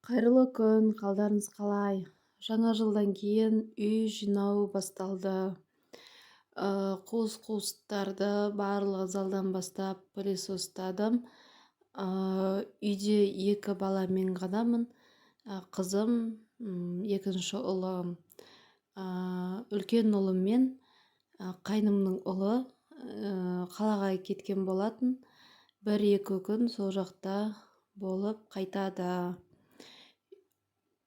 Қайырлы күн, қалдарыңыз қалай? Жаңа жылдан кейін үй жинау басталды. Қуыс-қуыстарды барлығы залдан бастап пылесостадым. Үйде екі баламен ғанамын. Қызым, екінші ұлым, үлкен ұлым мен қайнымның ұлы қалаға кеткен болатын. 1-2 күн сол жақта болып қайтады.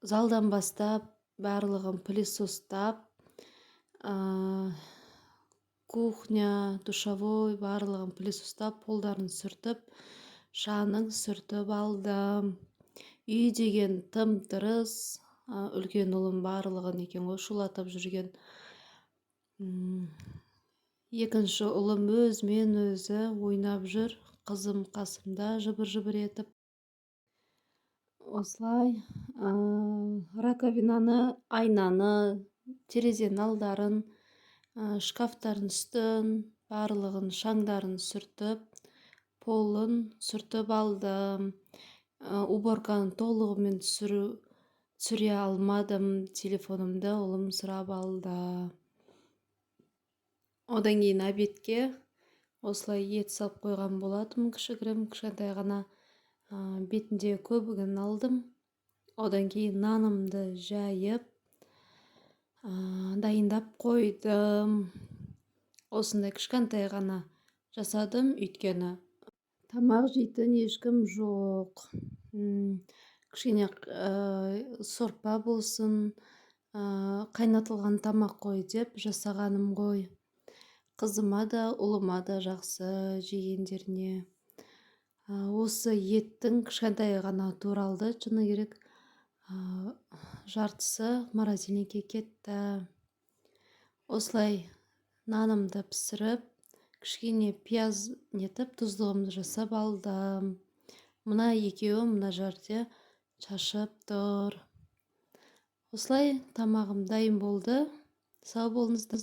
Залдан бастап барлығын пылесостап, кухня, душевой барлығын пылесостап, полдарын сүртіп, шаңын сүртіп алдым. Үй деген тым-тырыс, үлкен ұлым барлығын екен ғой шулатып жүрген. Екінші ұлым өзімен өзі ойнап жүр, қызым қасымда жыбыр-жыбыр етіп. Осылай раковинаны, айнаны, терезенің алдарын, шкафтардың үстін, барлығын шаңдарын сүртіп, полын сүртіп алдым. Уборканы толығымен түсіре алмадым, телефонымды ұлым сұрап алды. Одан кейін обедке осылай ет салып қойған болатынмын, кішігірім, кішкентай ғана, бетінде көбігін алдым. Одан кейін нанымды жайып, дайындап қойдым. Осындай кішкентай ғана жасадым, өйткені тамақ жейтін ешкім жоқ. Кішкене сорпа болсын, қайнатылған тамақ қой деп жасағаным ғой. Қызыма да, ұлыма да жақсы жегендеріне. Осы еттің кішкентай ғана туралды, шыны керек, жартысы морозильникке кетті. Осылай нанымды пісіріп, кішкене пияз нетіп, тұздығымды жасап алдым. Мына екеуі мына жерде шашып тұр. Осылай тамағым дайын болды. Сау болыңыздар.